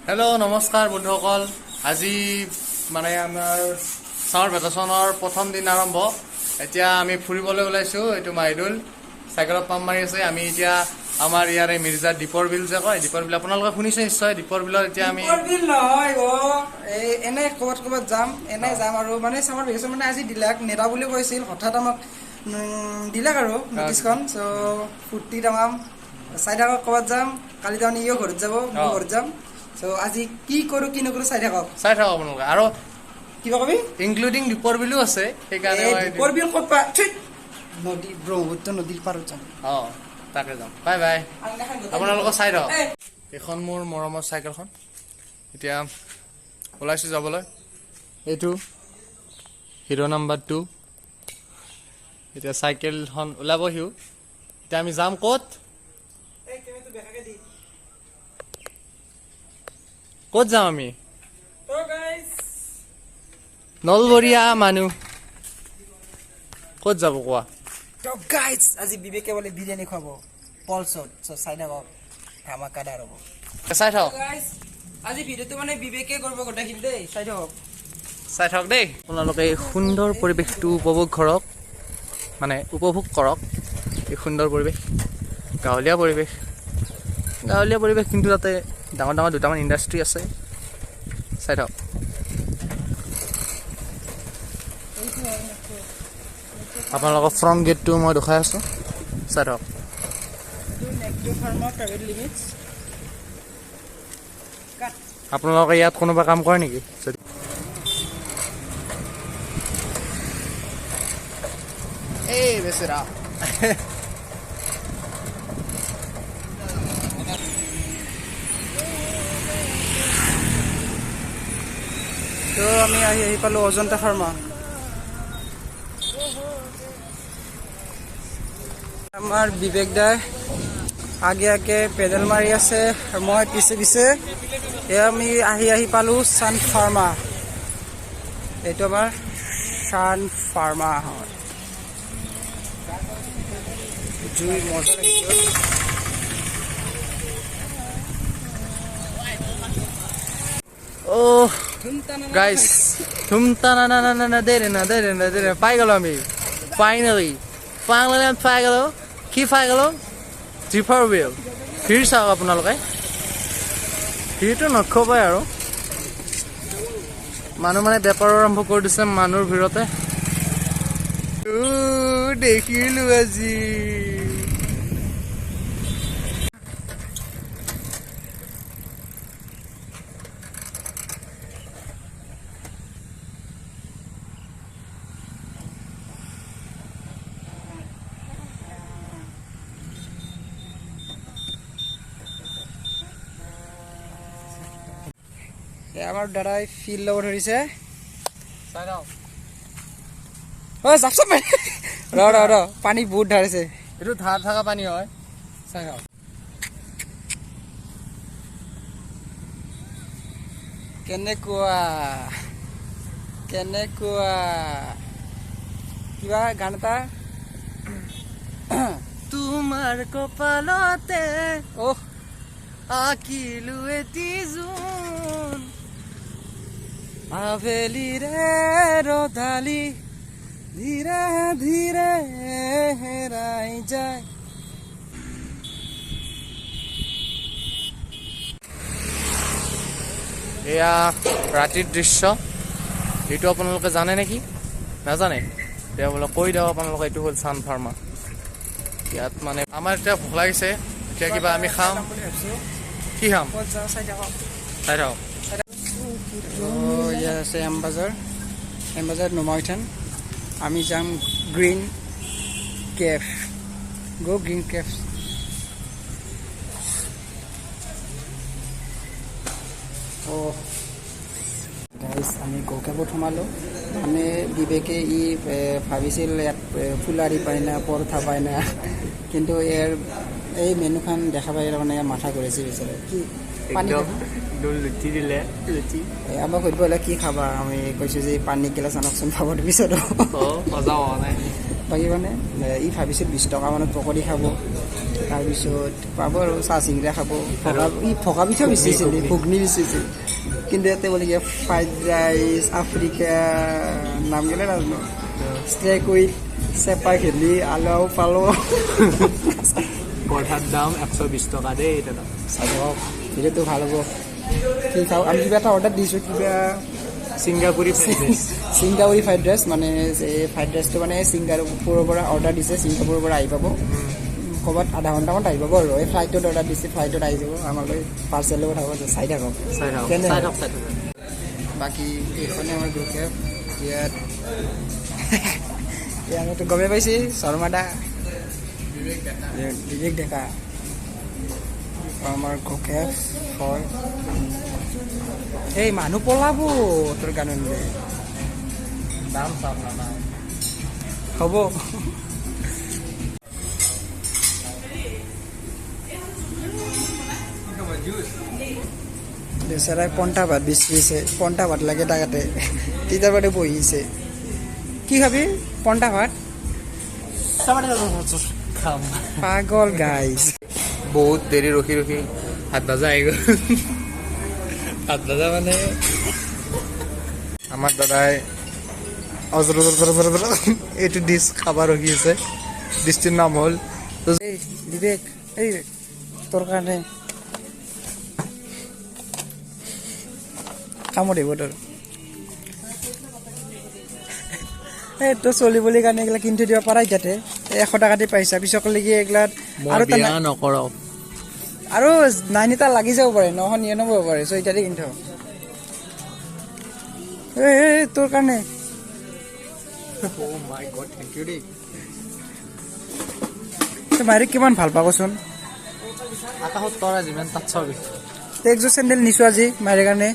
Hello' নমস্কাৰ বন্ধুসকল। আজি মানে আমাৰ ছামাৰ ভেকেশ্যনৰ প্ৰথম দিন আৰম্ভ। এতিয়া আমি ফুৰিবলৈ ওলাইছোঁ। এইটো মাইদুল চাইকেলত পাম্প মাৰি আছে। আমি এতিয়া আমাৰ ইয়াৰে মিৰ্জা দীপৰ বিল যে কয়, দীপৰ বিল আপোনালোকে শুনিছে নিশ্চয়। দীপৰ বিলত এতিয়া আমি দীপৰ বিল নহয় অ, এই এনে ক'ৰবাত ক'ৰবাত যাম, এনে যাম আৰু মানে ছামাৰ ভেকেশ্যন মানে আজি দিলাক নেদা বুলি কৈছিল, হঠাৎ আমাক দিলাক আৰু নটিচখন। চ' ফূৰ্তি তামাম চাই থাকক, ক'ৰবাত যাম কালি, তাৰমানে ইও ঘৰত যাব, মই ঘৰত যাম। চ' আজি কি কৰোঁ কি নকৰোঁ চাই থাকক, চাই থাকক আপোনালোকে। আৰু কিবা কবি ইনক্লুডিং দীপৰ বিলো আছে, সেইকাৰণে দীপৰ বিল ক'ত পা নদী, ব্ৰহ্মপুত্ৰ নদীৰ পাৰত যাম। অ তাকে যাম। বাই বাই, আপোনালোকক চাই থাকক। এইখন মোৰ মৰমৰ চাইকেলখন, এতিয়া ওলাইছোঁ যাবলৈ। এইটো হিৰ' নাম্বাৰ 2। এতিয়া চাইকেলখন ওলাব সিও। এতিয়া আমি যাম ক'ত? ক'ত যাম আমি? নলবৰীয়া মানুহ ক'ত যাব কোৱা? আজি বিবেকে বোলে বিৰিয়ানী খুৱাব পলচত, চাই থাকক, ধামাকাদাৰ হ'ব। চাই থাকক আজি ভিডিঅ'টো মানে বিবেকে কৰিব গোটেইখিনি দেই, চাই থাকক, চাই থাকক দেই। আপোনালোকে এই সুন্দৰ পৰিৱেশটো উপভোগ কৰক, মানে উপভোগ কৰক এই সুন্দৰ পৰিৱেশ, গাঁৱলীয়া পৰিৱেশ, গাঁৱলীয়া পৰিৱেশ। কিন্তু তাতে ডাঙৰ ডাঙৰ দুটামান ইণ্ডাষ্ট্ৰী আছে, চাই থাকক। আপোনালোকৰ ফ্ৰণ্ট গেটটো মই দেখুৱাই আছোঁ, চাই থাকক। আপোনালোকে ইয়াত কোনোবা কাম কৰে নেকি? এই বেচেৰা। তো আমি আহি আহি পালোঁ অজন্তা ফাৰ্মা। আমাৰ বিবেক দাই আগে আগে পেডেল মাৰি আছে, মই পিছে পিছে। এয়া আমি আহি আহি পালোঁ চান ফাৰ্মা। এইটো আমাৰ চান ফাৰ্মা হয়। জুই মজা লাগিছে। অ' গাইস, ধুমতা না না না না দে না দে না দে, পাই গ'লো আমি ফাইনেলি, ফাইনেলি আমি পাই গ'লো। কি পাই গ'লো? দীপৰ বিল। ভিৰ চাওক আপোনালোকে, ভিৰটো নক'বই আৰু। মানুহ মানে বেপাৰ আৰম্ভ কৰি দিছে মানুহৰ ভিৰতে। দেখিলো আজি। আমাৰ দাদাই ফিল্ড ল'ব ধৰিছে। ৰ ৰ ৰ, পানী বহুত ধাৰিছে। এইটো ধাৰ থকা পানী হয়, চাই থাকক। কেনেকুৱা কেনেকুৱা কিবা গান এটা। তোমাৰ কপালতে অহ আঁকিলো এটি জোন, আবেলিৰে ৰদালি ধীৰে ধীৰে হেৰাই যায়। এয়া ৰাতিৰ দৃশ্য। এইটো আপোনালোকে জানে নেকি? নাজানে? এতিয়া বোলে কৈ দিওঁ আপোনালোকে, এইটো হ'ল চান ফাৰ্মা। ইয়াত মানে আমাৰ এতিয়া ভোক লাগিছে, এতিয়া কিবা আমি খাম। কি খাম? চাই থাকক, চাই থাকক। ইয়াত আছে এম বাজাৰ, এম বাজাৰ নুমাইথান। আমি যাম green cafe, go' green cafe. অ' গাইজ, আমি গ' কেফত সোমালোঁ। মানে বিবেকে ই ভাবিছিল ইয়াত ফুলাৰি পায় না পৰঠা পায় না, কিন্তু ইয়াৰ এই মেনুখন দেখা পাই মানে মাথা ঘূৰাইছে বিচাৰে। কি পানী লুচি দিলে, লুচি। আমাক সুধিব হ'লে কি খাবা, আমি কৈছোঁ যে পানী গিলাচ আনকচোন খাব পিছত। বাকী মানে ই ভাবিছিল 20 টকা মানত পকৰি খাব, তাৰপিছত পাব আৰু চাহ চিংৰা খাব, ভকা পিঠা বিচাৰিছিল, ঘুগনি বিচাৰিছিল, কিন্তু ইয়াতে বোলে কিবা ফ্ৰাইড ৰাইচ, আফ্ৰিকা নাম গেলে নাজানো, ষ্ট্ৰেক উইথ চেপা খেলি আলু পালো। পৰঠাৰ দাম 120 টকা দেই দাদা। চাব ভিডিঅ'টো ভাল হ'ব। কি খাওঁ আমি? কিবা এটা অৰ্ডাৰ দিছোঁ, কিবা ছিংগাপুৰী ফ্ৰাইড ৰাইচ। ছিংগাপুৰী ফ্ৰাইড ৰাইচ, মানে এই ফ্ৰাইড ৰাইচটো মানে ছিংগাপুৰৰ পৰা অৰ্ডাৰ দিছে, ছিংগাপুৰৰ পৰা আহি পাব ক'ৰবাত আধা ঘণ্টামান আহি পাব আৰু। এই ফ্লাইটত অৰ্ডাৰ দিছে, ফ্লাইটত আহি যাব আমালৈ, পাৰ্চেলো পঠাব। চাই থাকক, চাই থাকক, কেনে চাই থাকক, চাই থাকক। বাকী এইখনে আমাৰ গ্ৰুপ কেব। ইয়াত আমিতো গমেই পাইছি, শৰ্মা দা, বিবেক ডেকা আমাৰ কেব হয়। এই মানুহ পলাব তোৰ গান শুনিলে। দাম চাম না হ'ব। বেচেৰাই পন্টা ভাত বিচাৰিছে, পন্টা ভাত লাগে তাকাতে, তিতাৰ বাদে বহিছে। কি খাবি? পন্টা ভাত। খাম। পাগল গাইজ। বহুত দেৰি ৰখি ৰখি 7 বজা আহি গ'ল। 7 বজা মানে আমাৰ দাদাই এইটো ডিছ খাব ৰখি আছে। ডিছটোৰ নাম হ'ল এই বিবেক, এই তোৰ কাৰণে কামত আহিব তোৰ। এই তোৰ চলিবলৈ কাৰণে এইগিলা কিনি থৈ দিব পাৰা। ইয়াতে 100 টকা দি পাইছা, পিছকলৈকে এইগিলাত আৰু নকৰক আৰু নাইনিটা লাগি যাব পাৰে, 999 হ'ব পাৰে। চ' এতিয়াতে কিনি থ। এই তোৰ কাৰণে। Oh my God, thank you দেই। তই মায়েৰে কিমান ভাল পা কচোন? আকাশত তৰা যিমান তাত চাবি। তই একযোৰ চেণ্ডেল নিছো আজি মায়েৰ কাৰণে।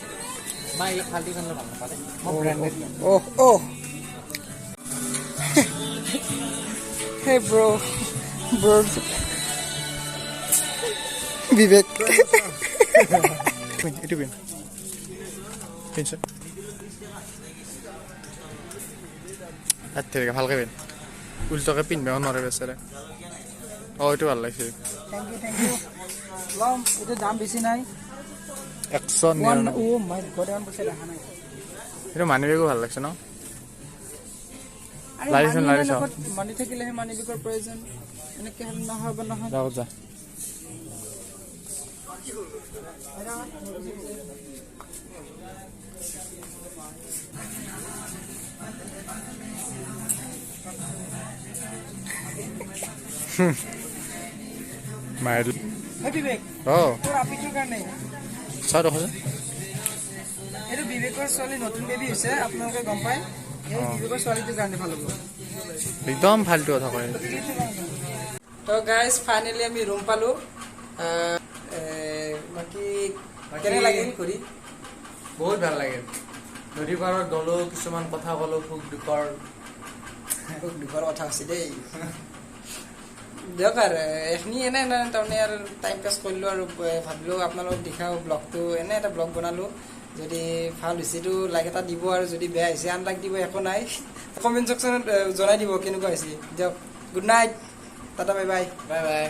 মই এইবিলাক ফাল্টি চেণ্ডেল ভাল নাপাওঁ দেই। মই ব্ৰেণ্ডেড লওঁ। অহ অহ, হে ব্ৰ, ব্ৰ বিবেক। এইটো পিন্ধ, পিন্ধ। তেৰিকা ভালকে পিন্ধ, উল্টাকে পিন্ধিব নোৱাৰে বেচেৰে। অঁ, এইটো ভাল লাগিছে। Thank you, thank you. ল'ম, এইটো দাম বেছি নাই। 199। অ' মাই গড, ইমান পইচা দেখা নাই। এইটো মানি বেগো ভাল লাগিছে ন? আৰে লাৰিচোন, মানি লাৰি চাওঁ। লগত মানি থাকিলেহে মানি বেগৰ প্ৰয়োজন, এনেকে হ'লে নহ'ব নহয়। যাব যা। মাৰি হে বিবেক, অঁ, তোৰ আপিটোৰ কাৰণে। চাওঁ দেখোন। এইটো বিবেকৰ ছোৱালী, নতুন বেবী হৈছে, আপোনালোকে গম পায়। এই বিবেকৰ ছোৱালীটোৰ কাৰণে ভাল হ'ব। একদম ফাল্টু কথা কয়। তো গাইজ, ফাইনেলি আমি ৰুম পালো। বাকী কেনে লাগিল ঘূৰি? বহুত ভাল লাগিল। নদী পাৰত গ'লো, কিছুমান কথা ক'লো, সুখ দুখৰ। খুব দুখৰ কথা হৈছে দেই। দিয়ক আৰু এইখিনি এনে এনে তাৰমানে আৰু টাইম পাছ কৰিলোঁ আৰু ভাবিলোঁ আপোনালোকক দেখাওঁ ব্লগটো। এনে এটা ব্লগ বনালোঁ, যদি ভাল হৈছেতো লাইক এটা দিব আৰু যদি বেয়া হৈছে আনলাইক দিব, একো নাই। কমেণ্ট ছেকশ্যনত জনাই দিব কেনেকুৱা হৈছে। দিয়ক, good night, tata, bye bye. Bye bye.